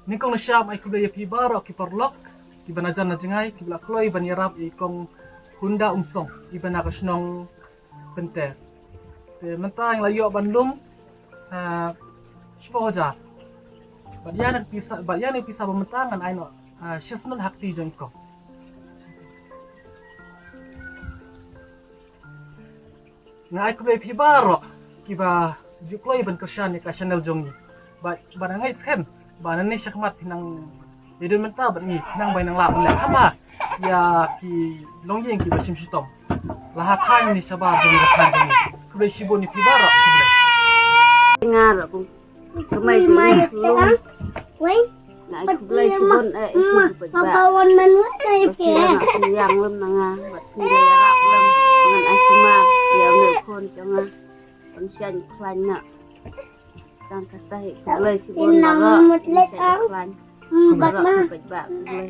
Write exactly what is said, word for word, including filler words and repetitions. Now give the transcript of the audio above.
Nyngkong nyngkong ai khublei ïa phi baroh ki paralok kiba na jan na jngai kiba la kloi ban ïarap ïa i Kong Hunda Umsong iba na ka shnong Pynter. Te mynta nga la ïoh ban lum, ah, shiphew hajar. Bad ïa na pisa, bad ïa na pisa ba mynta ngan ai noh, ah, shisnul hakti jong i Kong. Nga ai khublei phi baroh kiba ju kloi ban kyrshan ïa ka channel jong ngi. Ba, ba nga ngeit skhem ba nangne shakhmat phin nang ïadon mynta bad ngi, phin nang bai nang lah ban leh kham bha ïa ki longïing kiba shim shitom. La ha khan ni shabar jong ngi, la khan jong ngi. Khublei shibun ïa phi baroh, khublei. Nga ruh kum Kumai jingeh lum. Wei. Nga ai khublei shibun eh, eh, shibun ba. Papa wan man wei ai ke. Ba ki anak ïang lum na nga, ba ki la ïarap lum. Ngan ai kumar ïa une u khun jong nga. Ban shan khlaiñ na. Tang kata hi khublei shibun baroh. Mut lek ang. Khlaiñ. Hmm, bat baroh ma. Khublei ba khublei.